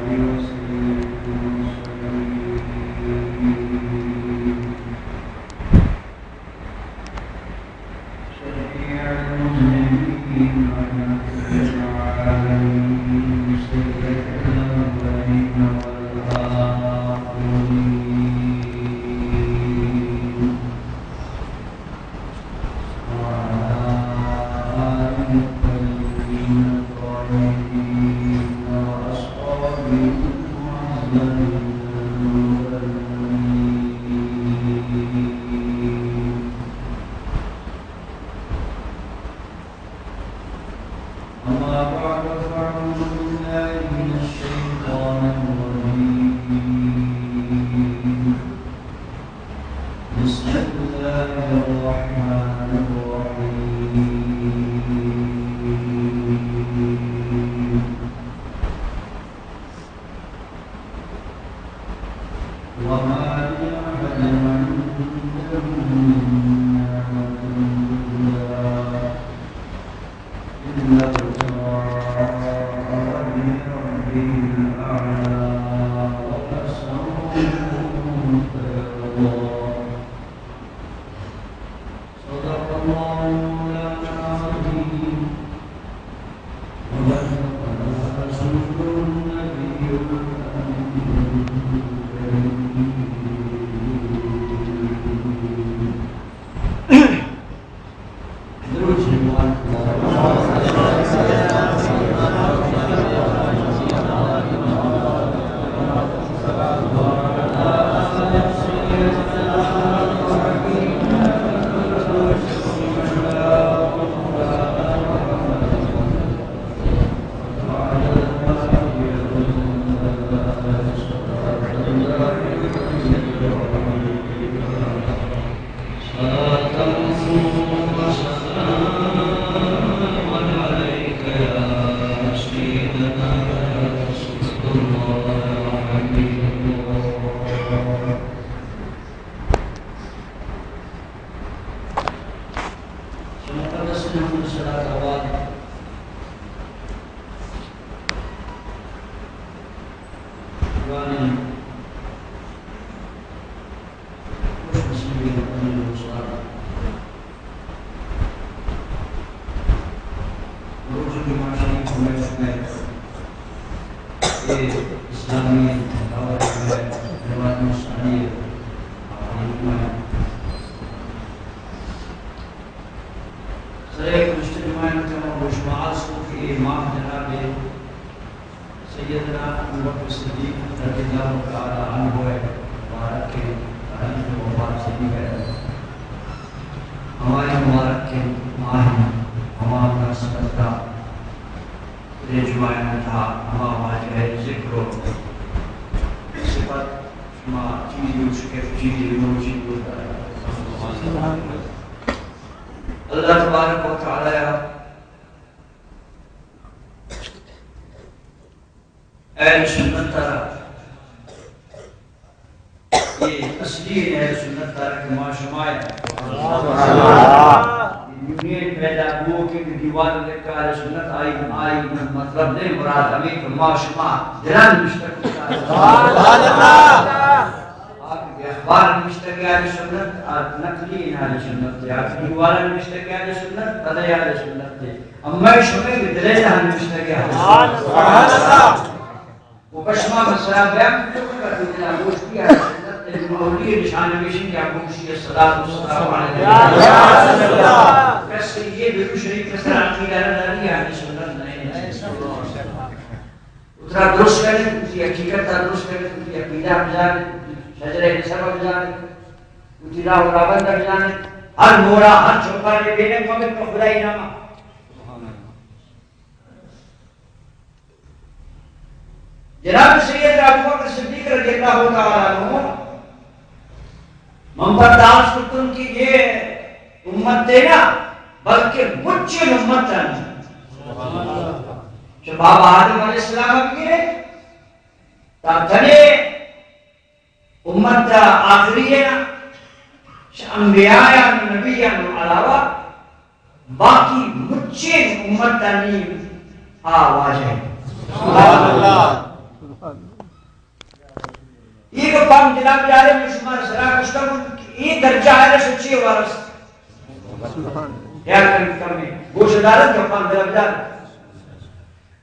وسيد المرسلين. شفيع المذنبين ورحمة للعالمين سيد الأولين والآخرين. وعلى آله الطيبين الطاهرين وأصحابه المعززين المكرمين. أما بعد، فأعوذ بالله من الشيطان الرجيم. بسم الله الرحمن الرحيم. وما لأحد عنده من نعمة تجزى إلا ابتغاء وجه ربه الأعلى ولسوف يرضى. صدق الله مولانا العظيم. وبلغنا رسوله النبي الكريم. صلاة وسلاما عليك يا سيدنا يا رسول الله يا حبيب الله. شما مقدس نام صلاة آباد. جوانیں خوش نصیبیں مردمے، دوستاں، مروچی جمعہ شریف ءَ مئے، مئے اے اسلامی دعوت ءِ جماعت ثانی ءِ آخری جمعہ اِنت. سرے گزشتہ جمعہ ءَ کہ ما گوش ما عرض کت کہ اے ماہ جناب سیدنا ابوبکر صدیق رضی اللہ تعالی عنہ ءِ مبارکیں تاریخ وفات شریف ءِ ہمائی مبارکیں ماہ، ہما مناسبت ءَ اے جمعہ ءِ تہا ہما واجہ ءِ ذکر و صفت شما چیزے اشکت، چیزے مروچی بوتا. اللہ تبارک و تعالی اہل سنت ءَ را، اے اصلی اہل سنت ءَ را کہ ما شما ایں. یونین پیدا بو کہ دیوان لکھا اہل سنت، آئی، آئی مطلب نہیں، مراد ہمیں کہ ما شما دلان نشتہ کتا. آ کہ اخبار نوشتگ اہل سنت، آ نقلی اہل سنت، یا دیوان نوشتگ اہل سنت، پدے اہل سنت. اما شمئے کہ دلے تہا نوشتگ اہل سنت. سبحان اللہ. و پشما مسئلہ بیان کتو کہ تو دلا گوشتی اہل سنت، تیرے اولی نشان ہمیشن یا گوشی الصلاۃ والسلام علی النبی. کس یہ درود شریف کس عقیدہ نہ داری، اہل سنت نہیں. وترا درست کنت، وتی حقیقت ءَ درست کنت، وتی عقیدہ بزانت، وتی شجرہ نسب بزانت، وتی راہ و رہبند بزانت. ہر مورا، ہر چوکانے بینگ مبت پہ خدائی نام ءَ. جناب سید ابوبکر صدیق رضی اللہ تعالی عنہ من برداشت کرتن کہ یہ امت ہے نا، بلکہ مچیں امت ہیں. چہ بابا آدم علیہ السلام بگیرے تا تنے امت آخری ہے نا، چہ انبیاء و نبیان علاوہ باقی مچیں امتانی آ واجہ. سبحان اللہ. دلا بیارے، من شمارا سرا گوشتگ کہ اے درجہ آرش چی وارس؟ خیال کن کمی گوش دارت کہ پان دلا بیار۔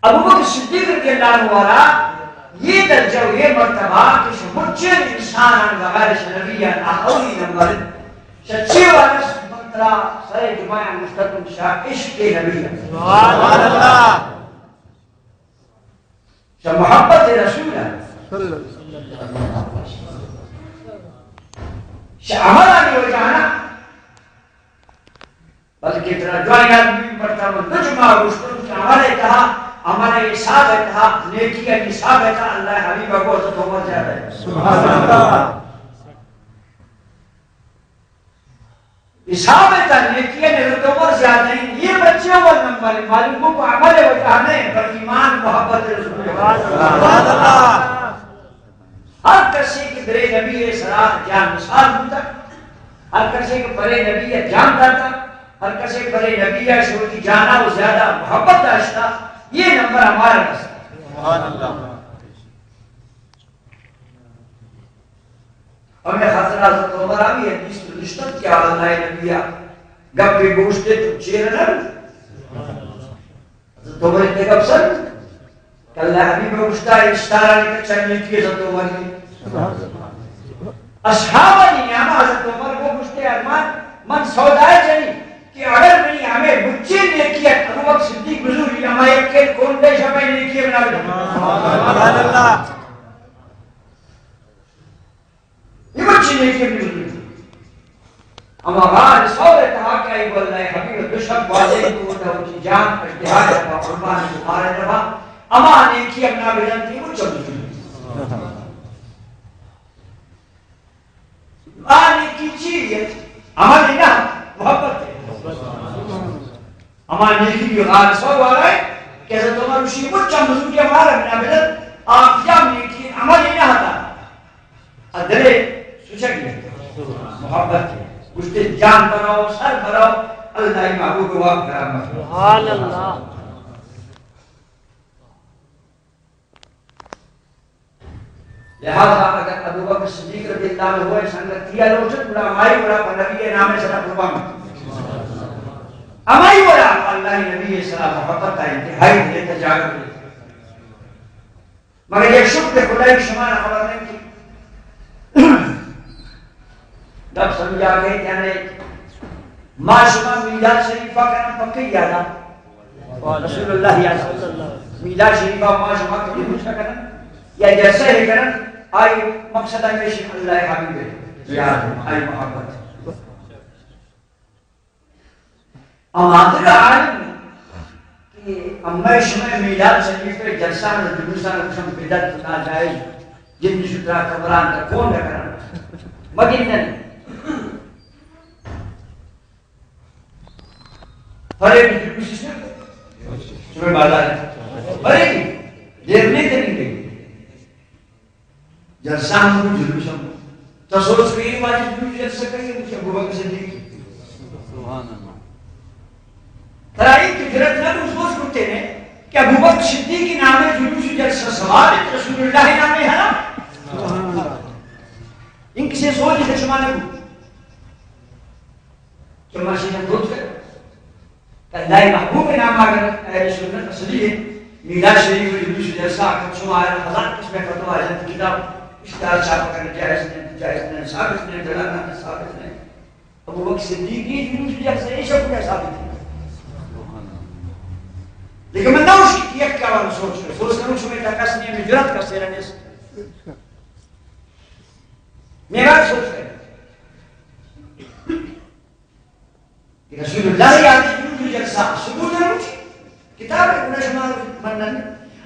ابو بکر صدیق رضی اللہ عنہ وارا یہ درجہ و یہ مرتبہ کہ شمچین انسان آن بغیر شنبی یا اولی نمبر شچی وارس منترا سر جمعہ مشتتم شاہ عشق نبی۔ سبحان اللہ۔ شہ محبت رسول ء۔ شہ عملانی وجہ نہ، بلکہ ترا جوان یاد بی، برتا من دو جمعہ گوشتن کہ عمل ء تہا، عمل ء حساب ء تہا، نیکی ء حساب ء تہا اللہ ء حبیب ء گو حضرت عمر زیادہ ہے۔ سبحان اللہ۔ حساب ء تہا نیکی ء حضرت عمر زیادہ ہیں۔ یہ بچے اول نمبر ہیں۔ معلوم ہو کہ عمل وجہ نہیں، پر ایمان محبت رسول اللہ۔ ہر کسی کہ برے نبی ء سرا جان نثار بوتا، ہر کسی کہ برے نبی ء جان داتا، ہر کسی برے نبی ء شوتی جانا و زیادہ محبت داشتا، یہ نمبر ہمارا رستا۔ سبحان اللہ۔ ہمے خاطر حضرت عمر ء بھی حدیث تو نشتت کہ اللہ نبی ء گپے گوشتے تو چیر نہ۔ حضرت عمر تے گپ سر کہ اللہ حبیب ء گوشتا اشتارانی کہ چنی کی حضرت عمر کی۔ اصحابانی نیام حضرت عمر کو گوشتے ارمان من سودائے جنی کہ اگر منی ہمیں مچین نیکی ات، ابو بکر صدیق بزوری ہما یک کے کون دے شمع نیکی بنا۔ سبحان اللہ۔ یہ بچی نیکی اپنی بزرگی۔ اما غار ثور تہا کہ ای واللہ حبیب دو شب واجہ کو دا وتی جان اجتہاد با قربان کو مارے رہا۔ اما نیکی اپنا بلند تھی وہ چل۔ آ نیکی چی ہے؟ عمل نہ، محبت ہے۔ ہما نیکی بھی غار ثور والا ہے کہ حضرت عمر اشی مچ چم بزرگی ہمارا بنا بدل، آپ جام نیکی عمل ہی نہ ہوتا۔ ادرے سوچا گیا۔ محبت ہے۔ گشتے جان بناؤ، سر بناؤ، اللہ ہی محبوب واپ کرامت۔ سبحان اللہ۔ لہذا اگر ابو بکر صدیق رضی اللہ عنہ ہوئے سنگت دیا لوٹت، گڑا ہمائی گڑا پہ نبی نام سرا قربان۔ ہمائی گڑا اللہ نبی سرا محبت آئی انتہائی دل تجاوز۔ مگر یک شکر خدائی شما را خبر نہیں کہ گپ سمجھا گئے کہ ہمیں ما شما میلاد شریفہ کرن پکی یادا۔ رسول اللہ یاد۔ میلاد شریفہ ما شما کبھی مشکا کرن یا جلسہ ہے کرن، آئی مقصد ہمیشہ اللہ حبیب ہے۔ یاد، آئی محبت۔ اما آخر عالم کہ اما شما میلاد شریف پہ جلسہ میں جلوسہ میں کم بدعت ناجائز، جن شترا قبران کا کون نہ کرنا۔ مگر نہیں۔ پرے بھی جلوس اس میں، شما بازار ہے۔ پرے بھی، دیر نہیں کریں گے۔ جلسہ ہم کو جلوس ہم۔ تو سوچ رہی ہے، واجب جلوس جلسہ کہیں، مجھے ابو بکر صدیق۔ سبحان اللہ۔ ترا ایک جرات نہ محسوس کرتے ہیں کہ ابو بکر صدیق کے نام ہے جلوس جلسہ ثواب ہے، رسول اللہ نام ہے نا۔ سبحان اللہ۔ ان کسی سوچ سے شما نہ کہ ماشین درست کر۔ کہ اللہ محبوب نام اگر اہل سنت اصلی ہے، میلاد شریف و جلوس جلسہ اگر شما آئے ہزار قسم فتوا ہے، کتاب اشتہار چھاپ کرنا جائز نہیں، جائز نہیں، ثابت نہیں، دلانا نہیں، ثابت نہیں۔ ابو بکر صدیق یہ جلوس جلسہ یہ سب کیا ثابت ہے؟ لیکن من نہ اس کی یک کیا سوچ کر، سوچ کروں شما تکس نہیں، میں جرات کا سیرا نہیں۔ میرا سوچ کر۔ رسول اللہ یاد جلوس جلسہ ثبوت ہے مجھے۔ کتاب ہے، گناہ شما منن۔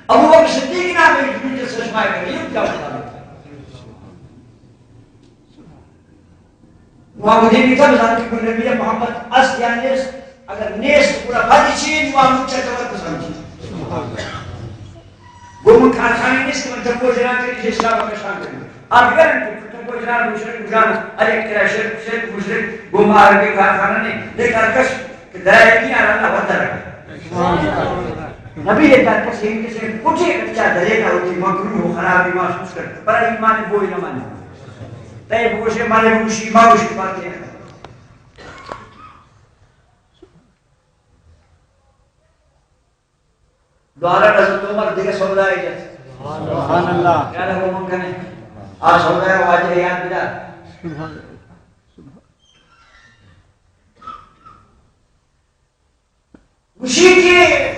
ابو بکر صدیق نام ہے، جلوس جلسہ شما کرے، یہ کیا مطابق ہے؟ وہاں مجھے نہیں تھا، بزان کہ کوئی نبی محمد است یا نیست، اگر نیست، پورا بھاری چین، وہاں مجھے تو سمجھی۔ گوں من کارخانے نیست کہ من ٹپو جنان کری، جس کا بکشان کری۔ آپ گرن کہ ٹپو جنان مشرک بجان، ہر یک کرا شرک، شرک مشرک، گوں ما عربی کارخانہ نے، لیکن کش کہ درائے کی آرام نہ ہوتا رہا۔ نبی یہ کار کسی ان کسی کچھ اچھا درے نہ ہوتی، مکروہ و خرابی محسوس کرتا، پر ایمان بوئی نہ مانے۔ تئی بگوشے، منے بگوشی، ما گوشی، فرقے نہ۔ دوارہ حضرت عمر دگہ سودائے جت۔ سبحان اللہ۔ خیال ہے وہ من کنے۔ آ سودائے واجہ یاد بدار۔ سبحان اللہ۔ گوشی کہ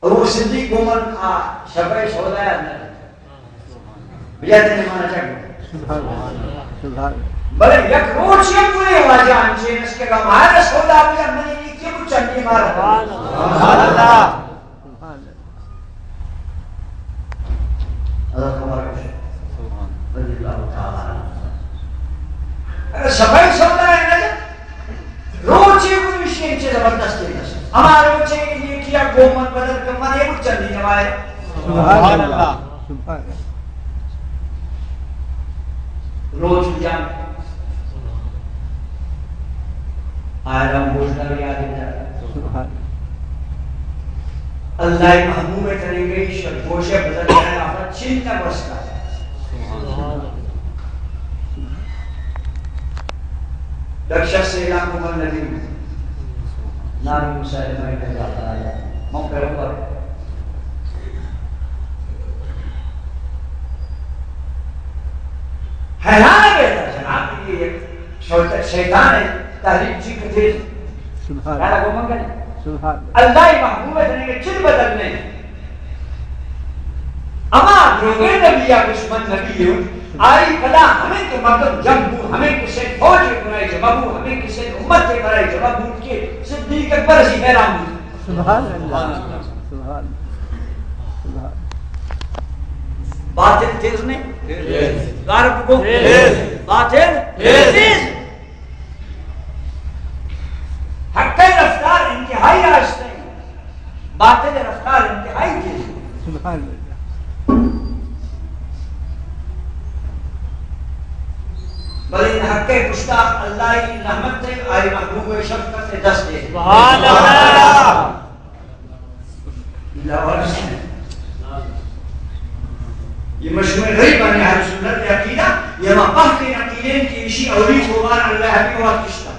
ابو صدیق گوں من آ شپئے سودایا نہ، بیا تئی مانا چک۔ سبحان اللہ، سبحان اللہ۔ بلے یک روچے پورے واجہ انچیں است کہ ہمارا سودا بیا منی نیکی کو چندی مارا۔ سبحان اللہ۔ سبحان اللہ۔ حضرت عمر رضی اللہ تعالی عنہ۔ اگر شپئے سودا ہے نا، روچے کو مشین چیز زبردست ہے۔ ہمارے روچے کی نیکی یا گومن بدل کر من یہ چندی نمائے۔ سبحان اللہ۔ سبحان اللہ۔ روچ جان۔ آرام بوجنا یاد ہے۔ سبحان اللہ۔ اللہ محبوب تنگئی شر گوشے بدل کرے آفت چین نہ بستا۔ سبحان اللہ۔ یک شخص اعلان کو من نبی ہوں۔ نام مسلمہ کذاب آیا۔ من پیغمبر۔ حیران بیتا جناب، یہ یک شیط-، شیطان ہے، تحریک چی کتے۔ سبحان اللہ۔ گو من کنے۔ سبحان اللہ۔ اللہ محبوب ہے، تنے چل بدل نہیں۔ اما دروگیں نبی یا دشمن نبی ہو، آئی پدا ہمیں کہ مردم جمع بو، ہمیں کہ سے فوج کنائی جمع بو، ہمیں کہ سے امت کے برائے جمع بو کہ صدیق اکبر سی حیران بو۔ سبحان اللہ۔ سبحان اللہ۔ سبحان اللہ۔ باطل تیز نہیں؟ تیز۔ غرب کو؟ تیز۔ باطل؟ تیز۔ تیز۔ حق کی رفتار انتہائی آہستہ ہے، باطل رفتار انتہائی تیز ہے۔ سبحان اللہ۔ بلے حق کے پشتا اللہ کی رحمت ہے، آئی محبوب شفقت دست ہے۔ سبحان اللہ۔ یہ مشہور غریب اہل سنت عقیدہ، یہ ما پہتے عقیدے کی اسی اولی قرآن اللہ حبیب وقت کشتا۔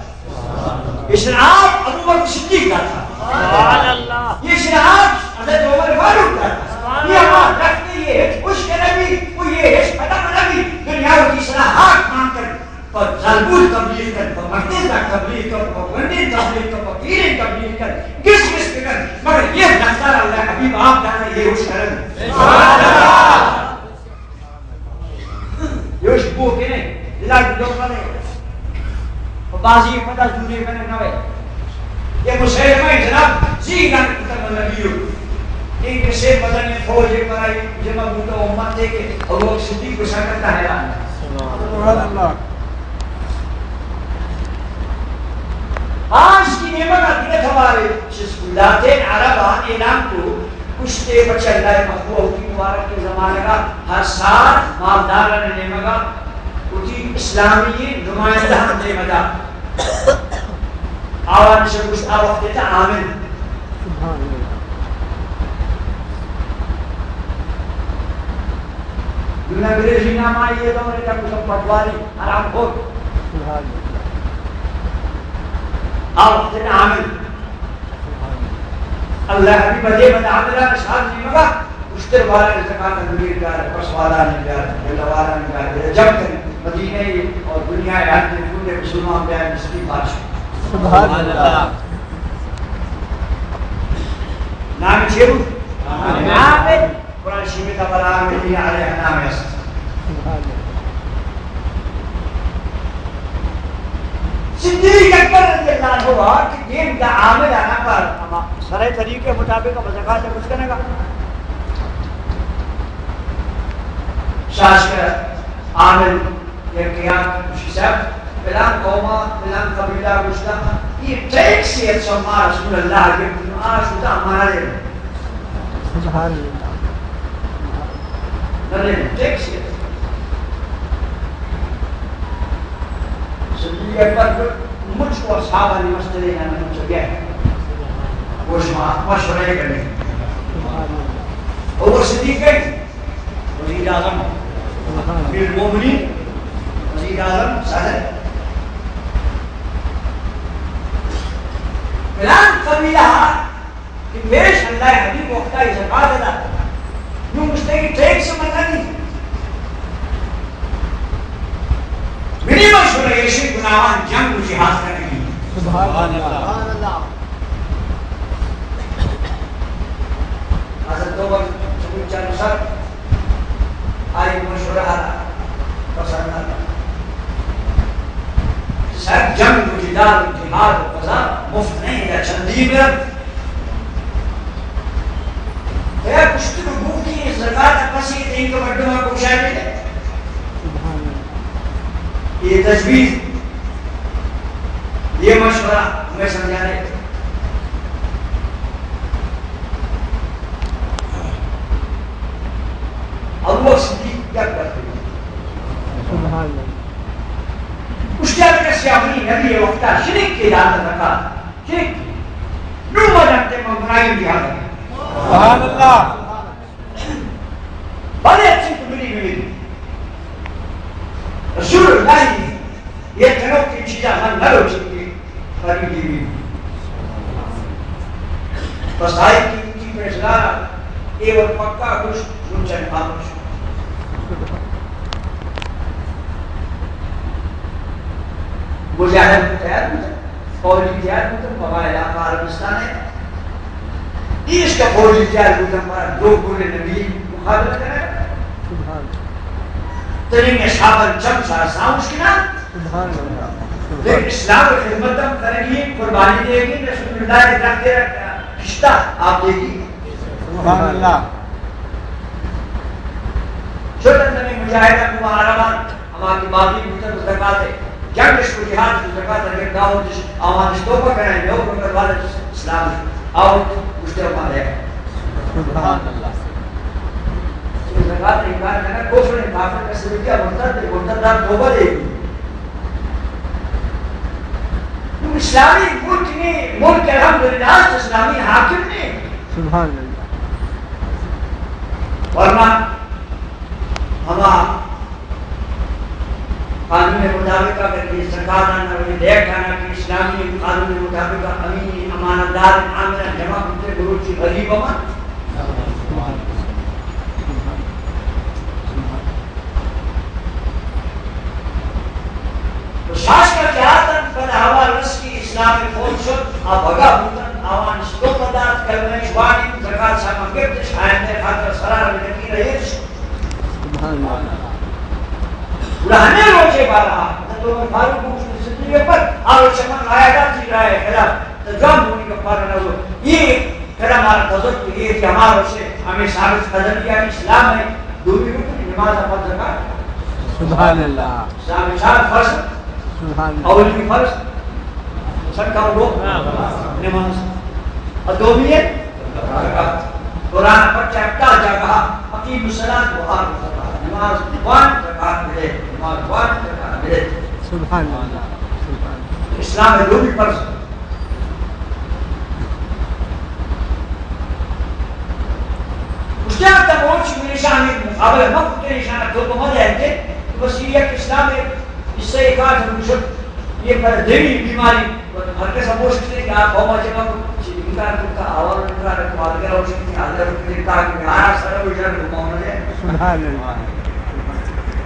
یہ شراب ابو بکر صدیق کا تھا۔ سبحان اللہ۔ یہ شراب حضرت عمر فاروق کا تھا۔ یہ ہمارا رکھتے یہ ہے، اس کے نبی، وہ یہ ہے، ختم نبی، دنیا کی صلاحات مان کر۔ پہ زالبول تبلیغ کن، پہ مردین تک تبلیغ کن، پہ گونڈین تبلیغ کن، پہ پیرین تبلیغ کن، گس گس بکن، مگر یہ رفتار اللہ حبیب آپ جانے یہ ہوش کرن۔ یہ ہوش بو کے نہیں، دلا کی دور پر نہیں۔ پہ بازی پتہ زورے میں نہ ہوئے۔ یہ مسلمہ جناب زیگان کتب نبیو۔ اے کسے مدنی فوج ء پرائی جمع بوتا امت ء کہ ابوبکر صدیق گوشا کرتا حیران۔ سبحان اللہ۔ آج کی نیمگ ء دگہ توارے چہ سکولات ء عرب ء اعلان کو، گوشتے بچہ اللہ مخلوق کی مبارک کے زمانہ کا ہر سال مالداران نیمگ ء وتی اسلامی نمائندہ ہم دیمدا۔ آوان شگوش آ وقت تا عامل۔ سبحان اللہ۔ دون انگریزی نام آئی یہ دور تک کچھ پٹواری حرام خور۔ سبحان اللہ۔ آ وقت تا عامل۔ اللہ حبیب دے بند عاملہ نشان نہیں مگا۔ اشتر والا نے زکات امیر بیار، پس والا نے بیار، گلہ والا نے بیار، گلہ جمع کن، مدینہ اور دنیا ہر دن پورے مسلمان بیار، مسلم بادشاہ۔ سبحان اللہ۔ نام چیرو؟ عامل۔ عامل۔ قرآن شریف تا بلا عاملین علیہ نام است۔ سبحان اللہ۔ صدیق اکبر رضی اللہ عنہ کہ دیم دا عامل آنا پر اما شرع طریقے مطابق اب زکات کچھ کرنے گا۔ شاش کر عامل یا قیام خوشی صاحب، پلان قوما، پلان قبیلہ گشتا، یہ ٹیکس یہ سما رسول اللہ کے آ شتا ہمارا دے۔ سبحان اللہ۔ نہ دے، ٹیکس یہ۔ صدیق اکبر کو مجھ کو اصحابانی مسئلے نہ مجھ گئے۔ وہ شما مشورے کرنے۔ اور وہ صدیق ہے، وزیر اعظم، امیر المومنین، اعظم صدر، فلان قبیلہ کہ پیش اللہ حبیب وقتا زکات ادا، نو مشتری ٹیکس مکانی۔ منی مشورہ ایشی گناہان جنگ و جہاد کرنگی۔ سبحان اللہ۔ حضرت عمر چمچہ نسر آئی مشورہ پسند نہ۔ سر جنگ و جدال و جہاد و قضا مفت نہیں، یا چندی برد۔ یا کشتگ بوکی زکات پسی تین کو بڈو ما کوشا دے۔ یہ تجویز، یہ مشورہ میں سمجھا دے۔ ابو بکر صدیق یک گپ گوشت۔ سبحان اللہ۔ گوشت کہ کسی آمنی نبی وقتا شرک کے داتا رکھا، شرک۔ نو مدن تے من برائی بھی حاضر۔ سبحان اللہ۔ بلے اچھی تو ملی ملی۔ رسول اللہ یہ تنوع کی چیزاں من نہ لوٹی کہ قریبی بھی۔ بس آئی کی، کی فیصلہ اے وقت پکا کچھ، کچھ خاموش۔ مجاہد تیار بوتن، فوجی تیار بوتن، پہ ما علاقہ عربستان ہے۔ ایش کا فوجی تیار بوتن، پہ دو گل نبی مقابلہ کرے۔ سبحان۔ ترین اصحاباں چم سرا ساوش کنا۔ سبحان اللہ۔ لیکن اسلام خدمت ہم کرے گی، قربانی دے گی، رسول اللہ کے درخت رکھتا، کشتا آپ دے گی۔ سبحان اللہ۔ چھوٹا تمہیں مجاہدہ کو عربان ہما کہ باقی بوتن زکات ہے، جنگش کو جہاد کو زکات ہے، اگر داؤد آوانش توبہ کرائیں، لوگ اگر والد اسلام آؤ، اس طرح مانے۔ سبحان اللہ۔ زکات انکار کرنا کفر ہے، کافر کا سبب کیا؟ مرتد ہے، مرتد دار توبہ دے۔ تو اسلامی ملک نے، ملک الحمدللہ اسلامی حاکم نے۔ سبحان اللہ۔ ورنہ ہما قانون مطابق اگر یہ زکات آنا، یہ لیک آنا کہ اسلامی قانون مطابق امین، امانت دار، عامل جمع کرتے، بلوچی غریب ہما۔ تو شاش کا جہاد پد احوال رس کی اسلام فوج شد، آ بگا بوتن، آوان استوم دات، کلمہ شوانی، زکات سامان گرتش، آیت خاطر سرار بنکی رئیس۔ سبحان اللہ۔ گڑا ہمے روچے بارہ، حضرت عمر فاروق گوشت صدیق اکبر، آ روچ من آیا تھی رائے خلاف، تو جوان بولی کا پارا نہ ہو۔ یہ کرا مارا تذر تو یہ کہ ہمارا روچے ہمیں ثابت قدمی کا اسلام ہے، دومی رکن نماز، پنج زکات۔ سبحان اللہ۔ اسلام چار فرض۔ سبحان اللہ۔ اولی فرض سر کا وہ نماز۔ اور دومی ہے قرآن پڑھ کے اپنا جگہ، اقیموا الصلاۃ و آتوا الزکاۃ، نماز وان زکات ملے، نماز وان زکات ملے۔ سبحان اللہ، سبحان اللہ۔ اسلام ہے دومی فرض۔ اس کے اندر بہت سی پریشانی مقابلہ مت کرتے، نشانہ تو کو مزہ ہے کہ بس یہ ایک اسلام ہے، اس سے ایک آدھ ہم یہ پر دینی بیماری، ہر کس ہم کوشش کرتے کہ آپ قوم جمع کو انکار کرتا، اور انکار کو آدگر اور شکتی آدگر کرتا کہ آرا سر و جن کو مانا جائے۔ سبحان اللہ۔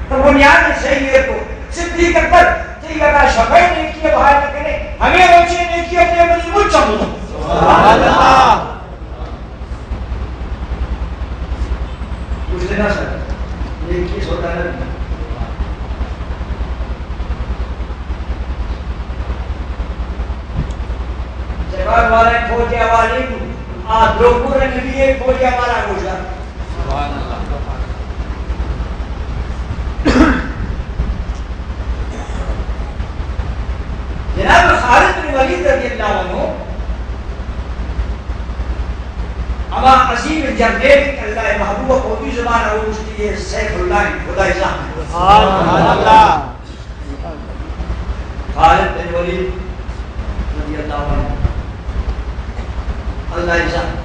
تو بنیاد صحیح ہے تو صدیق اکبر، تئی اگا شفائی نیکی باہر نہ کرے، ہمیں روچے نیکی اپنے منی مجھ چمو۔ سبحان اللہ۔ کچھ دینا سر، نیکی سودا نہ دینا۔ جبال والے فوج حوالے کو، آ دروپور نبی فوج حوالہ گوشا۔ سبحان اللہ۔ جناب خالد بن ولید رضی اللہ عنہ، ہما عظیم جرنیل کہ اللہ محبوب فوجی زبان اوشتی ہے، سیف اللہ خدائی زحمت۔ سبحان اللہ۔ خالد بن ولید رضی اللہ عنہ، اللہ عزت۔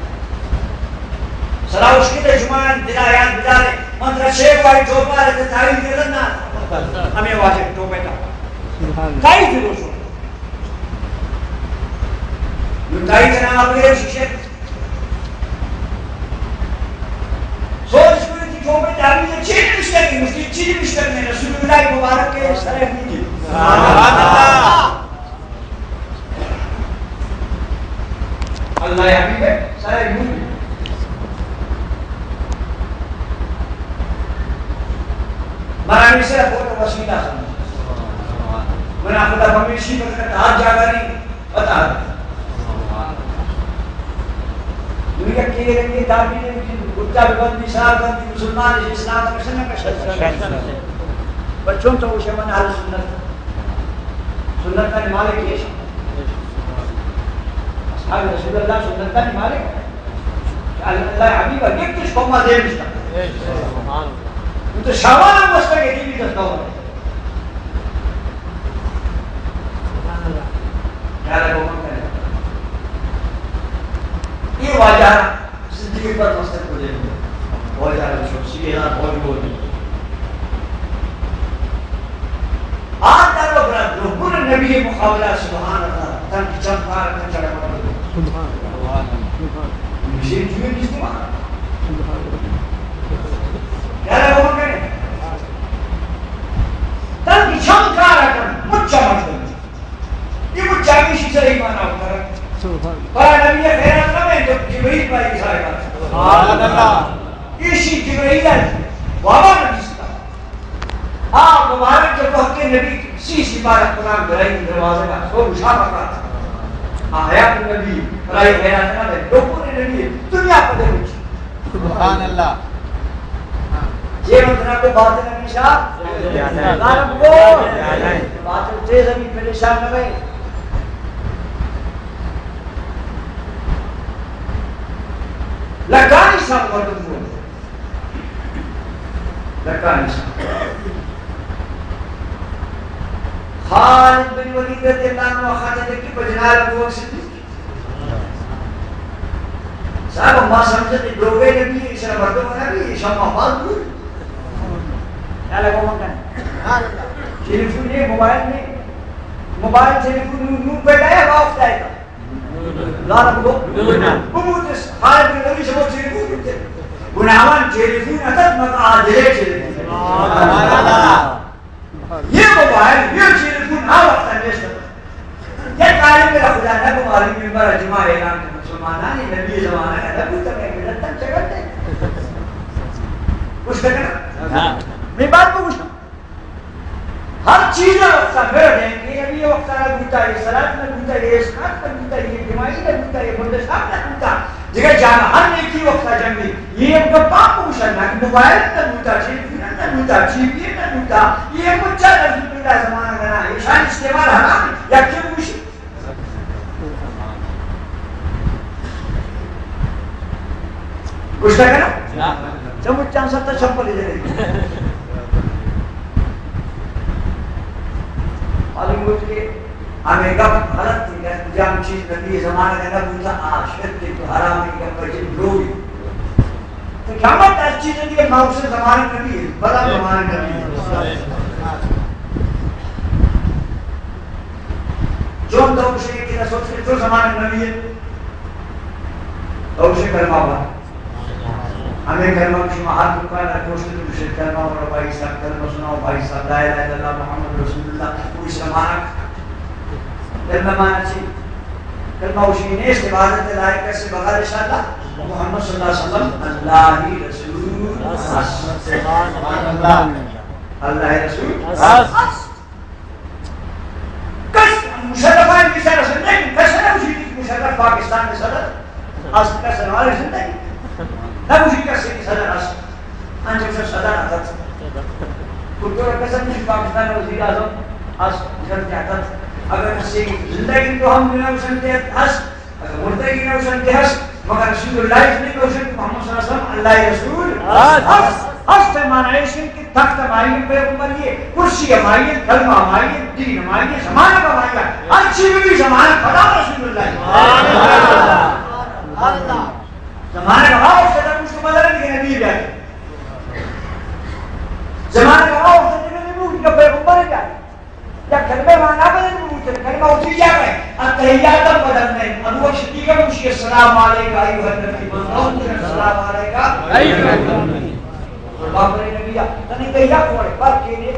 سرا اشکت شما دلا یاد بدارے، من ترا شیخ والی ٹوپا رہتے تعلیم دے رہنا۔ ہمیں واجب ٹوپے تائی دلو شو۔ نو تائی جناب اپنے شیشے سوچ کوئی تھی چوپے داری نے چیز مشتر کی، مشتر چیز مشتر نے رسول اللہ مبارک کے سرے مودی۔ اللہ حبیب سرے مودی۔ منا ہمیشہ فوٹو وسیلہ سمجھ۔ منا خدا ہمیشی برکت ہر جاگہ نہیں پتا۔ دنیا کے رنگی تعبیر کی گٹا بندی، سار بندی، مسلمان اسلام کا سنت کا شرط۔ بچوں تو اسے من اہل سنت۔ سنت کا مالک یہ۔ اصحاب رسول اللہ سنت کا مالک۔ اللہ حبیب یک کچھ قوم دے مشتا۔ تو شاوان مستقبل بھی دستاور۔ خیال ہے، گمان کریں۔ یہ واجہ زندگی پر مستر کو دے دیا۔ واجہ شخصی ہے، بہت بول دیا۔ آ در و برا دو گل نبی مقابلہ، سبحان اللہ، تن چمکار، تن چڑا۔ سبحان اللہ۔ مجھے جوئے نہیں سبحان اللہ۔ سبحان اللہ۔ کیا لگا وہ کہنے؟ تن چمکار کن، مچ چمک کن۔ یہ مچ چاکی شی سر ایمان آو کر۔ سبحان اللہ۔ پر نبی خیرات نہ میں تو جبریل بھائی صاحب۔ سبحان اللہ۔ یہ شی جبریل ہے۔ بابا نبی ستا۔ آ مبارک جب وقت نبی سی سی بار قرآن گرائی دروازے کا سو مشابہ کا۔ آ حیات نبی، برای خیرات نہ میں لوگوں نے نبی دنیا پر دے۔ سبحان اللہ۔ یہ مطلب کو باطل ہمیشہ ظالم کو باطل تیز ابھی پریشان نہ رہے۔ لگانی سب مردم کو لگانی سب۔ خالد بن ولید رضی اللہ عنہ خاطر کی بجنال ابو بکر صدیق۔ صاحب، ما سمجھتے دروغے نبی، اس طرح مردم نبی، شما فالتو۔ کیا لگا من کن؟ ٹیلیفون نہیں، موبائل نہیں۔ موبائل ٹیلیفون نو، نو پیدا ہے، واپس آئے گا۔ لا، لا، بگو۔ بگو، جس حال میں نبی شما ٹیلیفون کرتے۔ گناہوان ٹیلیفون اتت مگا آدلے ٹیلیفون۔ یہ موبائل، یہ ٹیلیفون ہر وقت نیست۔ یک عالم را خدا نہ گماری ممبر جمعہ اعلان کہ مسلمانانی نبی زمانہ کا نہ بوتا، میں ملت تک چکر دے۔ کچھ تک نا؟ ہاں۔ میں بات کو کچھ ہر چیز وقتا مر دیں کہ نبی وقتا نہ بوتا، یہ صلاة نہ بوتا، یہ اسقاط نہ بوتا، یہ جماعی نہ بوتا، یہ مردشاب نہ بوتا۔ دیگہ جانا ہر نیکی وقتا جنگی۔ یہ اب گپا پوشن نہ کہ موبائل نہ بوتا، ٹیلیفون نہ بوتا، ٹی وی نہ بوتا، یہ مچا رسول اللہ زمانہ نہ، یہ شان استعمال حرام ہے۔ یا کیوں پوشی؟ گوشتا کرا؟ چمچ چان ستا چپل دے۔ معلوم ہوتی ہے۔ ہمیں گپ غلط تھی، کہ جام چیز نبی زمانہ کا نہ بوتا، آ شرک تو حرام ہے، گپ جن لوگ۔ تو قیامت ہر چیز ہے کہ موسم زمانہ نبی ہے، بلا زمانہ نبی ہے۔ چون تو اسے کہ نہ سوچ کے تو زمانہ نبی ہے۔ تو اسے کلمہ پڑھ۔ ہمیں کلمہ کہ شما ہر دکان ءَ گوشت تو گوشت کلمہ پڑھو بھائی صاحب، کلمہ سناؤ بھائی صاحب، لا الہ الا اللہ محمد رسول اللہ، کوئی سمانا کلمہ مانا چی؟ کلمہ وشی نیست عبادت لائق کسی بغیر انشاءاللہ محمد صلی اللہ علیہ وسلم اللہ ہی رسول ہست۔ سبحان اللہ۔ اللہ ہی رسول ہست۔ کس مشرف آئی بیچارہ زندگی، کس نہ گوشی کہ مشرف پاکستان کے صدر است، کس ہمارے زندگی۔ نہ گوشی کس کے صدر است۔ انچو صدر اتت۔ کتو کس نہ گوشی پاکستان وزیر اعظم است، جن کے اتت۔ اگر کسی زندگی تو ہم نہ گوشنتے است، اگر مردگی نہ گوشنتے است، مگر رسول اللہ اس نے گوشن کہ محمد صلی اللہ علیہ وسلم اللہ رسول است۔ است معنی ایش کہ تخت ہمائی پیغمبری ہے، کرسی ہمائی ہے، کلمہ ہمائی ہے، دین ہمائی ہے، زمانہ ہمائی ہے۔ ہر چیز بھی زمانہ خدا رسول اللہ۔ زمانہ کا وقت ہے، اس کو بدلنے کے نبی بھی آتے۔ زمانہ کا وقت ہے، نبی کا پیغمبر بھی آتے۔ یا کلمہ مانا بدل بوتن، کلمہ وتی جاگہ ءَ، التحیات ہم بدل نہ۔ ابو بکر صدیق ہم گوشی، السلام علیک ایھا النبی، من قوم السلام علیک ایھا النبی۔ اور بابر نبی دا، تنے کہیا کوڑے، پر کے نے۔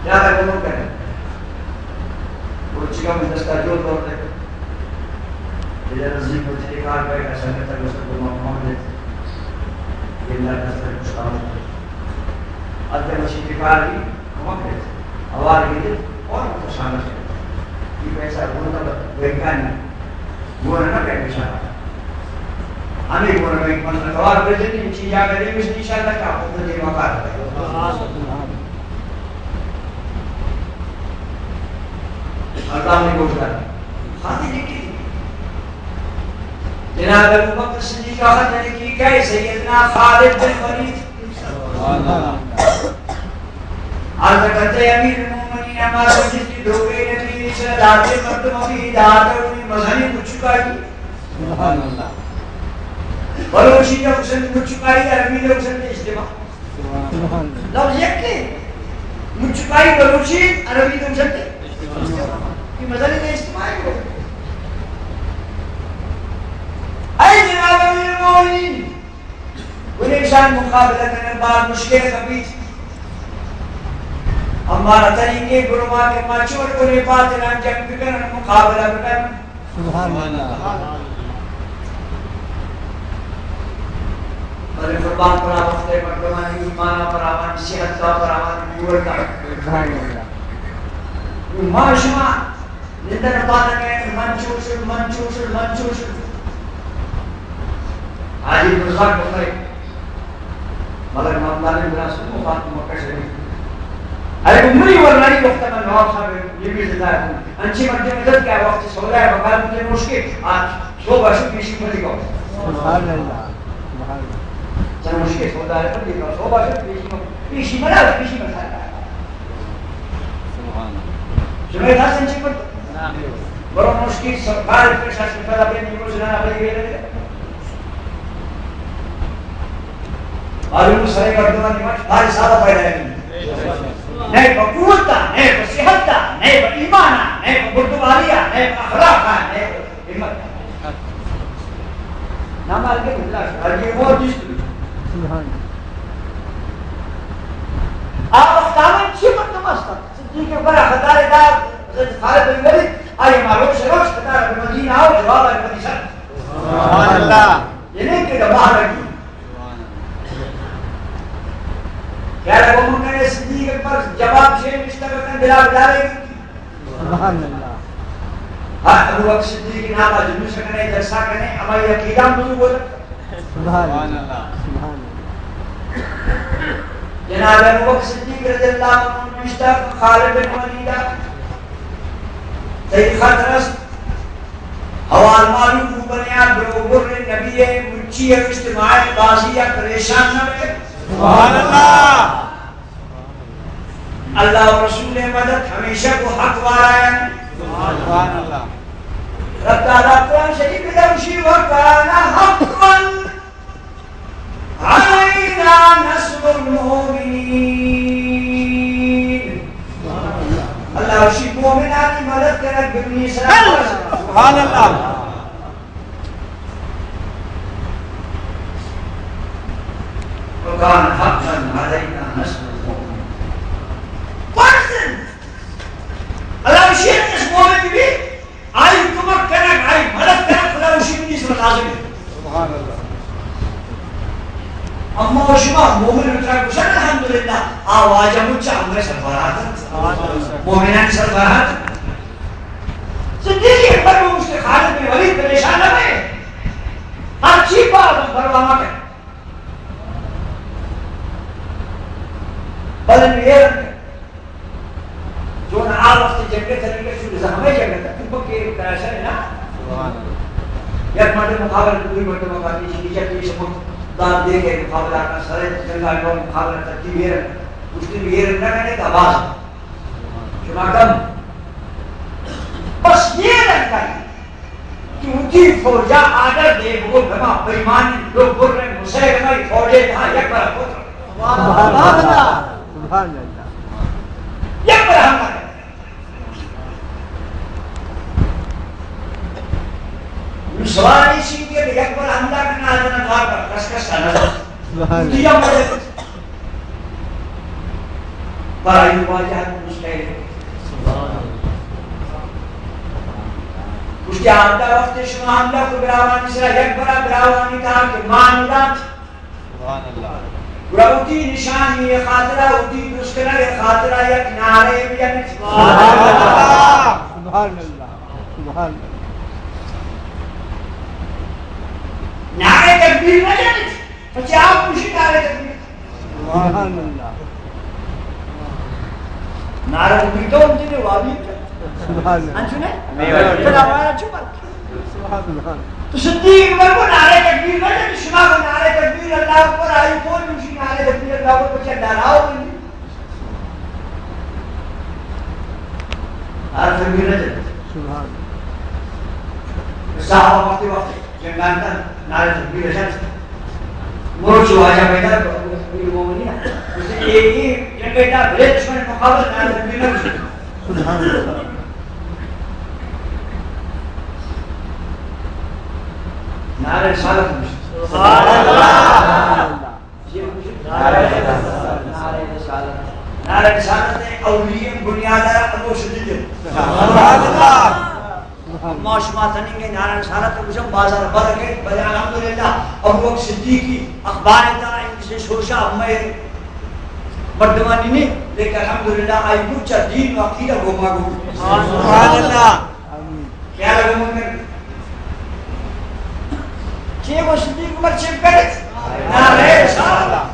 یاد ہے، گمو کرے۔ وہ چکا میں دستا جوڑ توڑ دے۔ یہ نزدیک مسجد کار پہ ایک سنگت تک اس کو محمد یہ اللہ دستا کچھ کام۔ اب جب مسجد کار بھی کمک ہے، آوار گئے اور متشانہ ہے۔ یہ پیسہ گھوڑا بینکانی گھوڑا نہ کر بیچارہ۔ ہمیں گھوڑا بینک من توار بجنی چیزا کرے، مش انشاءاللہ کا خود دے مکار۔ اللہ نے گوشدار۔ خاطر لکھی۔ جناب ابو بکر صدیق کا خط لکھی کہ سیدنا خالد بن ولید۔ عرض کرتے امیر المومنین، اما سمجھت کہ دروگے نبی، اس داتے مردم ابھی داتا انہیں مزنی مچکائی۔ سبحان اللہ۔ بلوچی کا پسند مچکائی، عربی کا پسند اجتماع۔ سبحان اللہ۔ لفظ یک ہے۔ مچکائی بلوچی، عربی کا پسند اجتماع۔ یہ مزنی اجتماعی ہو۔ اے جناب امیر المومنین، گڑا ایشان مقابلہ کنگ باز مشکل کپیت۔ اما طریقے برما کہ ما چور گڑے پاتران جنگ بکن، مقابلہ بکن۔ سبحان اللہ۔ بلے قربان پر آ وخت مردمانی ایمان پر آوانی صحت کا پر آوانی قوت کا۔ سبحان اللہ۔ ما شما نندن پادگیں من چوش، من چوش، من چوش۔ حاجی عبدالرزاق بخاری، مگر ممدان بنا سنو فاطمہ مکہ شریف۔ ارے عمری ورنائی وقت من نواب صاحب یہ بھی زندہ ہے۔ انچی مردم مدد کیا وقت سودا ہے بکار مجھے مشکل۔ آج صبح شد پیشی مدد کو۔ سبحان اللہ۔ سبحان اللہ۔ چند مشکل سودا ہے پر یہ صبح شد پیشی مدد، پیشی مدد، پیشی مدد۔ سبحان اللہ۔ شمئے دست انچیں کرت؟ برو مشکل سرکار پیش است، پدا بے نیمو جنان بلی بے لگے۔ معلوم سرے مردمان نیمچ بھاری سادہ پیدا ہے۔ نئے بقوتا، نئے بصحتا، نئے بایمانا، نئے ببردباریا، نئے باخلاقا، نئے بہمتا۔ نام آگے بلا شد، آگے وہ جس۔ سبحان۔ آ وقت آمن چی مردم است؟ صدیق اکبر خطار دار، حضرت خالد بن ولید، آئی ما روش روش خطار بہ مدینہ آؤ، جواب آئی مدی سر۔ سبحان اللہ۔ یہ نہیں کہ دماغ رکھی۔ کیا لگو من کہنے صدیق اکبر جواب چھ نشتہ بکن بلا بدارے گی۔ سبحان اللہ۔ ہر ابو بکر صدیق نام جلوس کنے، جلسہ کنے، ہماری عقیدہ مجھے بولتا۔ سبحان اللہ۔ سبحان اللہ۔ جناب ابوبکر صدیق رضی اللہ عنہ نوشتہ، خالد بن ولید، تئی خط رست، حوال معلوم بو بنیا، درو بر نبی مچی اجتماع بازی پریشان نہ بے۔ سبحان اللہ۔ اللہ و رسول مدد ہمیشہ کو حق والا ہے۔ سبحان اللہ۔ رب تعالیٰ قرآن شریف میں دوشی، وکان حقا علینا نصر المؤمنین۔ اللہ وشی مومنانی مدد کنگ بمنی سلام۔ سبحان اللہ۔ وکان حقا علینا نصر المؤمنین۔ فرض انت۔ اللہ وشی ہر کس مومن بی، آئی کمک کنگ، آئی مدد کنگ، خدا وشی منی سر لازم ہے۔ سبحان اللہ۔ اما و شما مومن اترا گوشن الحمدللہ، آ واجہ مچ ہمیں سربراہ انت۔ سبحان اللہ۔ مومنانی سربراہ انت۔ صدیق اکبر کو مجھ سے خالد بن ولید پریشان نہ ہوئے۔ ہر چیز پر پرواہ نہ کرے۔ بلے یہ چون آ وقت جنگ طریقہ شروع زخمے جنگ تک تو پکے کراشا ہے نا۔ سبحان اللہ۔ یک مردم مقابلہ، دوی مردم مقابلہ، چیزی چیزی شما دار دے کے مقابلہ کا سر جنگ آگا مقابلہ ترتیب یہ رکھ، اس دن یہ رکھ نہ کرنے کا باز۔ شما کم۔ بس یہ رکھ کر کہ وتی فوجا آرڈر دے، بگو بما بے ایمانی لوگ گر رہے، مسلمہ فوجے تھا یک بار خود۔ سبحان اللہ۔ سبحان اللہ۔ یک بر حملہ کن۔ نوں سوال ایشی کہ یک بر حملہ کرنا، اتنا کار کر، کس کس سنا۔ سبحان اللہ۔ دیا مدد۔ پر ایوب واجہ مستحیل۔ سبحان اللہ۔ اس کے آمدہ وقت شما حملہ کو براوانی سرا، یک برا براوانی تہا کہ مان دات۔ سبحان اللہ۔ گڑا وتی نشانی ءِ خاطرا، وتی درست کنگ ءِ خاطرا یک نعرہ بجنت۔ سبحان اللہ۔ سبحان اللہ۔ سبحان اللہ۔ نعرہ تکبیر نہ جنت۔ پچے آپ خوشی نعرہ تکبیر۔ سبحان اللہ۔ نعرہ تکبیر تو انچنے والی۔ سبحان اللہ۔ انچنے؟ سبحان اللہ۔ تو صدیق اکبر کو نعرہ تکبیر نہ جنت، شما کو نعرہ تکبیر اللہ اکبر، آئی کون نوشی نعرہ تکبیر اللہ اکبر، پچے ڈراؤ نہیں۔ نعرہ تکبیر نہ جنت۔ سبحان اللہ۔ صحابہ وقت وقت جنگان تن نعرہ تکبیر جنت۔ مروچی واجہ پیدا، امیر المومنین۔ اس نے ایک ہی جنگ کا بڑے دشمن مقابل نعرہ تکبیر نہ جنت۔ سبحان اللہ۔ نعرہ رسالت۔ سبحان اللہ۔ نعرہ رسالت۔ نعرہ رسالت ءِ اولی بنیاد ءَ ابو شدید۔ سبحان اللہ۔ ما شما تنینگے نعرہ رسالت ءَ گوشم بازار بلکہ، بلے الحمدللہ ابو بکر صدیقی اخبار تا انگلش شوشا ہمے مردمانی نے، لیکن الحمدللہ آئی بوچا دین و عقیدہ گوما گو۔ سبحان اللہ۔ خیال ہے گمون کر۔ چے گو صدیق عمر چپ کرے؟ نعرہ رسالت۔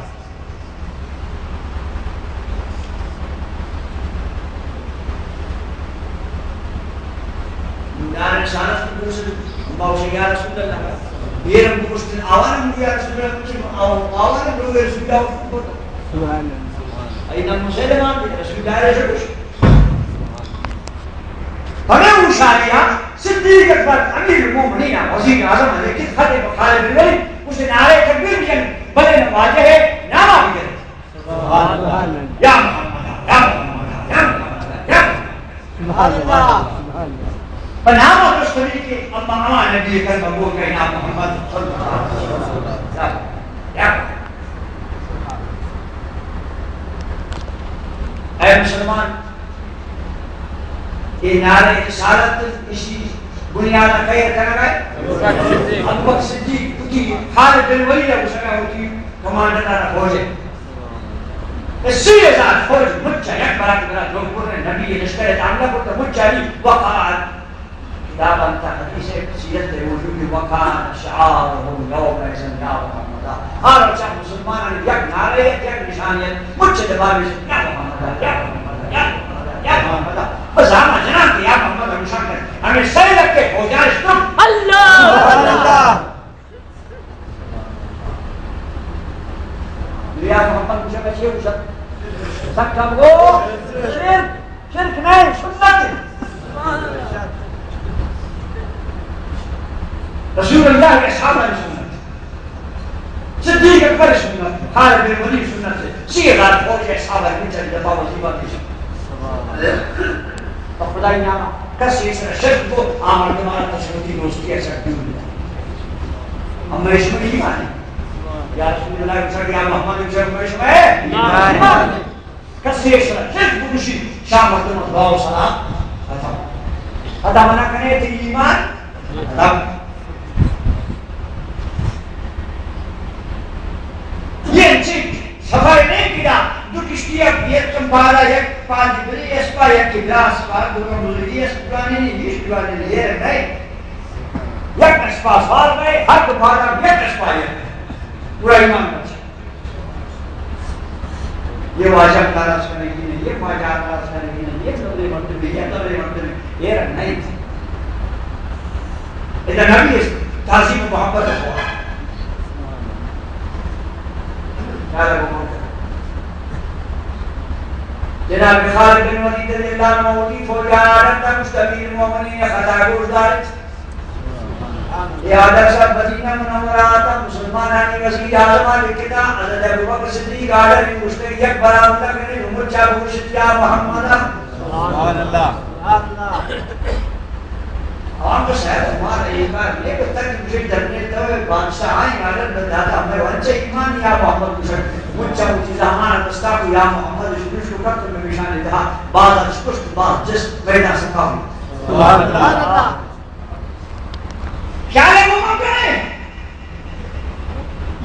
نعرہ رسالت کی گوشت، ما گوشت یا رسول اللہ۔ بیر ہم گوشت، آوان ہم یا رسول اللہ، آوان ہم یا رسول اللہ۔ سبحان اللہ۔ اینا مسلمان رسول اللہ رسول۔ ہمے ہوشیاری ءَ صدیق اکبر امیر المومنین ءَ وزیر اعظم ءَ لکھت خط ءَ پہ خالد بن ولید، اس نے نعرہ تکبیر بجن، بلے نہ واجہ ءِ نام ءَ بجن۔ سبحان اللہ۔ یا محمد، یا محمد، یا محمد، یا محمد۔ سبحان اللہ، سبحان اللہ۔ پہ نام ءَ درست طریقے، اما اما نبی کریم ءَ گوشت کہ یا محمد صلی اللہ علیہ وسلم۔ یا، یا۔ اے مسلمان، اے نعرہ رسالت، اشی بنیاد کئے کنگا؟ ابوبکر صدیق، وتی خالد بن ولید ءَ گوشگا، وتی کمانڈر ءَ فوج ءَ۔ اے سی ہزار فوج مچا یک برات برات لوگ پر نبی لشکر ءَ حملہ کرتا، مچا بھی وقعت کتاب انت، حدیث سیرت موجود، وکان شعارهم یومئذ یا محمدا۔ ہر چہ مسلمانان یک نعرہ، یک نشانی، مچ دباوش، یا محمدا، یا محمدا، یا محمدا، یا محمدا۔ بس ہما جنان کہ یا محمد نشان کن، ہمیں سر لگ کے فوجاش تم۔ اللہ! اللہ! یا محمد گوشگ ءَ چی گوشگ؟ سک ہم گو، شرک، شرک نہ، سنت۔ رسول اللہ ءِ اصحابانی سنت۔ صدیق اکبر ءِ سنت۔ خالد بن ولید ءِ سنت۔ سی ہزار فوج ءِ اصحابانی چلی دفاع وظیفہ پیش۔ تو خدائی نام ءَ کس ایشی ءَ شرک کو، آ مردم ءَ تشبتی دوستی ءَ شرک نہیں۔ ہم میں شما ایمان ہے۔ یا رسول اللہ، گوشگ، یا محمد، گوشگ، میں شما ہے؟ ایمان۔ کس ایشی ءَ شرک بگوشی، شاہ مردم دعا و سلام ختم۔ ختم نہ کنے تو ایمان ختم۔ یہ چیز سفر نہیں کیا، دو کشتی اب یہ تم بارہ یک پانچ بری اسپا، یک بلا اسپا، دو بزرگی اسپا، نہیں، یہ اسپا نہیں، یہ نہیں۔ یک اسپا سوار گئے، ہر دوبارہ یک اسپا یہ۔ پورا ایمان بچا۔ یہ واجہ ناراض کرنے کی نہیں، یہ واجہ ناراض کرنے کی نہیں، یہ تبرے مردم ہے، یہ تبرے مردم ہے، یہ رنگ نہیں۔ ادا نبی اس تعظیم و محبت ہے۔ خیال ہے وہ۔ جناب خالد بن ولید رضی اللہ عنہ وتی فوج آرڈر تا، گوشت امیر المومنین خطا گوش دارت۔ اے آرڈر شہ مدینہ منورہ آتا، مسلمانانی وزیر اعظم ءَ لکھتا، حضرت ابوبکر صدیق آرڈر گوشتے یک برابر نہ کرے، چا گوشت یا محمد۔ سبحان اللہ۔ آن تو شاید ہمارا ایمان یہ بتا کہ مجھے ڈرنے تو بادشاہ آئیں آرڈر میں دادا میں ونچا ایمان یا محمد گوشت۔ مجھا وہ چیز ہمارا دستا کو یا محمد شروع شو کر تو میں نشان دہا باز اشکشت باز جس پیدا سکا ہوں۔ سبحان اللہ۔ خیال ہے وہ مکنے۔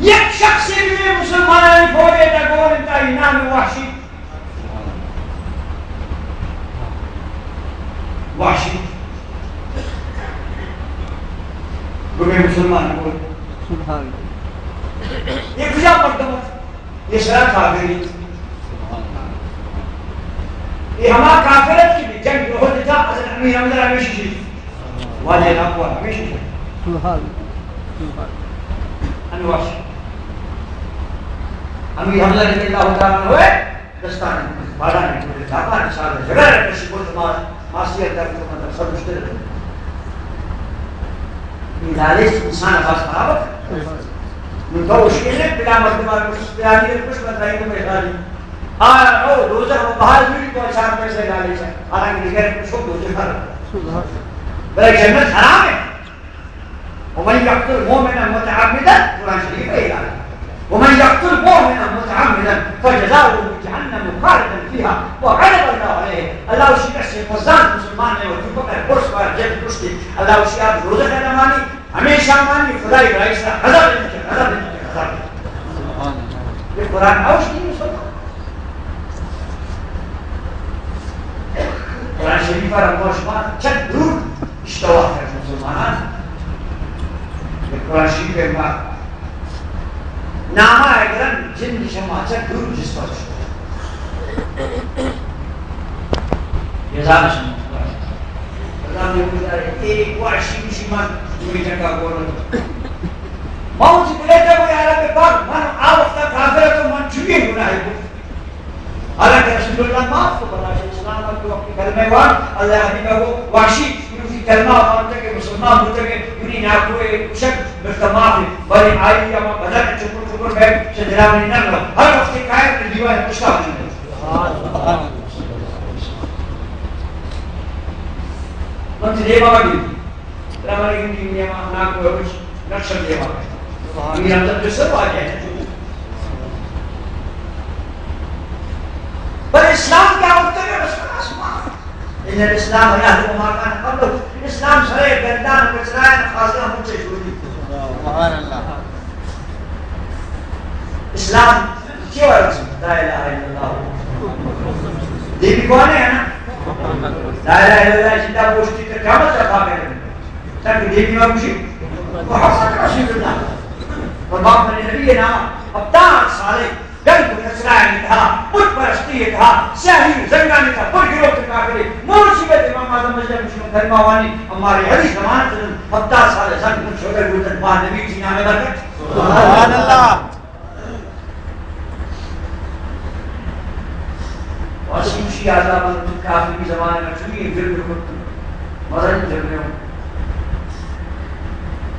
یک شخصے بھی مسلمانانی فوجے تا گور انتہائی نام وحشی۔ وحشی۔ گمے مسلمان گور۔ سبحان۔ یہ کجا مردم ہے؟ یہ سرا کافری۔ یہ ہما کافرت کی بھی جنگ احد تا، حضرت امیر حمزہ ہمیشہ شہید۔ واجہ ناکو ہمیشہ شہید۔ سبحان۔ سبحان۔ انواش۔ امیر حمزہ رضی اللہ تعالیٰ عنہ ہوئے، دستان باڑانی پورے دامان سال جگہ رکھش کو تمہار ماسی اندر تو مطلب سب مشکل ہے۔ یہ لالچ انسان باز خراب ہے۔ نو تو اس کے لیے بلا مردمان کچھ پیاری کچھ بتائی تو میں خالی آ، او، دوزخ و بہار میری تو چار پیسے ڈالے چا۔ حالانکہ دیگر کچھ ہو دوزخ ہر۔ بلے جنت حرام ہے۔ ومن يقتل مؤمنا متعمدا، قرآن شریف ہے یار۔ ومن يقتل مؤمنا متعمدا فجزاؤه جهنم خالدا فيها وغضب الله عليه۔ اللہ اسی کس سے فرزان مسلمان ہے، وہ جو پکڑ پرس پر جب کشتے، اللہ اسی آپ دوزخ ہے نمانی، ہمیشہ مانی خدای رئیس را غضب انت، غضب انت، غضب انت۔ یہ قرآن اوش نہیں سنتا۔ قرآن شریف پر ہم شما چند دور اشتوا کر مسلمانان۔ یہ قرآن شریف پر ما نامہ اگرن جن شما چند دور جس پر یہ زانش۔ اللہ نے گزارے، ایک وحشی مسلمان، یہ جگہ بولو۔ موت بلیتا کو یا رب پاک، من آ وقتا کافر تو من چوئے گناہ کو۔ حالانکہ رسول اللہ معاف کو بنا، اسلام کو اپنی کلمہ وان، اللہ حبیب کو وحشی، انہوں کی کلمہ وان تک مسلمان ہوتے گئے، انہیں ناکوئے کشک مرتا معاف ہے۔ بلے آئی اما بدن چکر چکر میں سے دلانی نہ لو۔ ہر وقت کائے کہ دیوان پشتا ہو جائے۔ من چہ دیما گندی۔ ترا من گندی، دیما ناکو روچ نقشہ دیما۔ امیر حمزہ جو سر واجہ ہے۔ پر اسلام کیا ہوتا ہے؟ بس آسمان۔ ان الاسلام یهدم ما كان قبله۔ اسلام سرے گندان و کچرائے خاصا مچے شودی۔ سبحان اللہ۔ اسلام چی وارد؟ لا الہ الا اللہ۔ دیمی کوانے ہے نا؟ لا الہ الا اللہ زندہ پوشتی تو قیامت تک آ گئے۔ تاکہ دیمی ما گوشی محمد رسول اللہ۔ اور باپ نے نبی نام ہفتاد سالے گند و کچرائے تہا، بت پرستی تہا، سیاہی و زنگانی تہا پر گروہ کافرے۔ مروچی بے امام اعظم مجلس مسلم کلمہ وانی، ہمارے حدیث زمانت ہفتاد سال زنگ من شوگر بودن، ماہ نبی جی نام برکت۔ سبحان اللہ۔ واشی وشی آزاد من کافی زمانے میں چوی ظلم کرت۔ مزن ظلم ہوں۔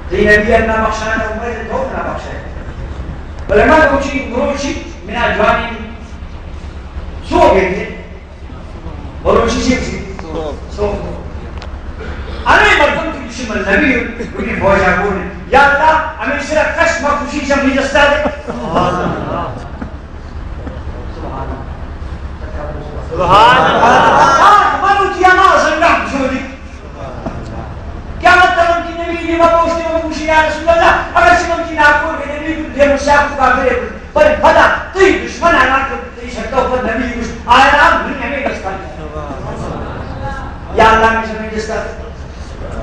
تئی نبی اللہ بخشانا، امت تو نہ بخشے۔ بلے من روچی، روچی منا جوانی سو گئے۔ بلوچی چی بسی؟ سوب۔ سوب۔ ہمے مردم کہ گوشی من نبی ہوں، گوشی فوجا گون۔ یا اللہ، ہمے سرا کش ما خوشی چم نہیں دستا دے۔ سبحان اللہ۔ سبحان اللہ۔ آج من اتیا ما زنگا خوشو دی۔ قیامت تک ہم کی نبی نے ما پوچھتے ہو، گوشی یا رسول اللہ، اگر سے ہم کی ناکور کے نبی کو دے مشاق کو کافر ہے۔ بلے پدا تئی دشمن آنا کہ تئی شرطہ اوپر نبی گوشت، آیا منی ہمے دستا۔ یا اللہ، منی ہمے دستا۔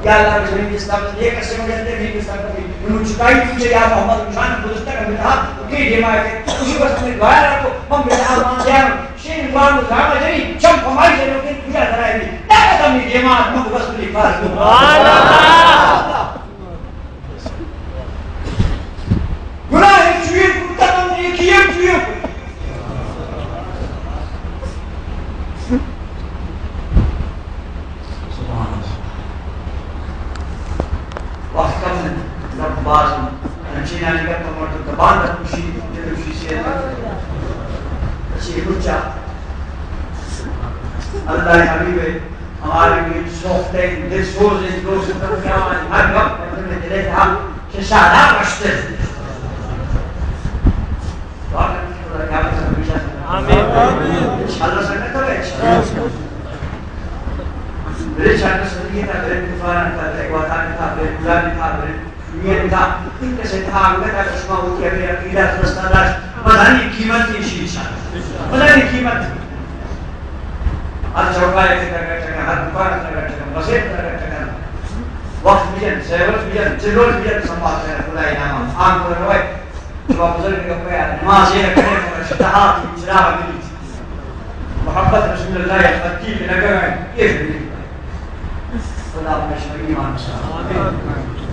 یا اللہ، منی ہمے دستا۔ یہ کسے مجھے دے، منی دستا کبھی۔ انہوں چکائی پوچھے، یا محمد، انسان گزشتہ کا بتا، کہ یہ ماہ کے، اسی پر سمجھ گایا رکھو، ہم بتا مان جانا۔ شین امام زامہ جنی، چم پمائی جنو کے پوجا کرائی۔ یا قدم یہ دیما، ہم بس نہیں پاس۔ سبحان اللہ۔ گناہ چوئے کرتا، من نیکی چوئے کرتا۔ سبحان اللہ۔ وقت کم ہے، رب باز ہے۔ انچینانی گپ مردم زبان رکھ خوشی، دل خوشی سے۔ اچھی بچا۔ اللہ ءِ حبیب ءِ ہمارے سوختیں دل سوزیں دوست، ہر وقت مردم ءِ دل ءِ تہا کہ شہداں رشتے۔ دعا کریں کہ خدا قیامت ءَ ہمیشہ سنگت۔ آمین۔ انشاءاللہ سنگت رہے۔ برے چاکر صدیقی تھا، برے طوفان تھا، برے گواتان تھا، برے گلان تھا، برے میل تھا، این کسے تھا انگت ءَ کہ شما وتی ہمے عقیدہ ءَ دست ءَ داشت، مزنیں قیمت ایشی انشاءاللہ۔ مزنیں قیمت۔ ہر چوکا ءَ کہ ترگٹ کناں، ہر دکان ءَ ترگٹ کناں، بسے ترگٹ کناں، وقت بجن، سہ روچ بجن، چل روچ بجن، سنبھال کناں، خدائے نام ءَ آن کو روئے۔ شما بزرگ گپے ءَ نماز ءَ کنئے، مگر اشتہا تئی چراغ بلیت۔ محبت رسول اللہ ءِ خطی کہ نہ کنئے، اے بلیت۔ خدا پہ شما ایمان سلام۔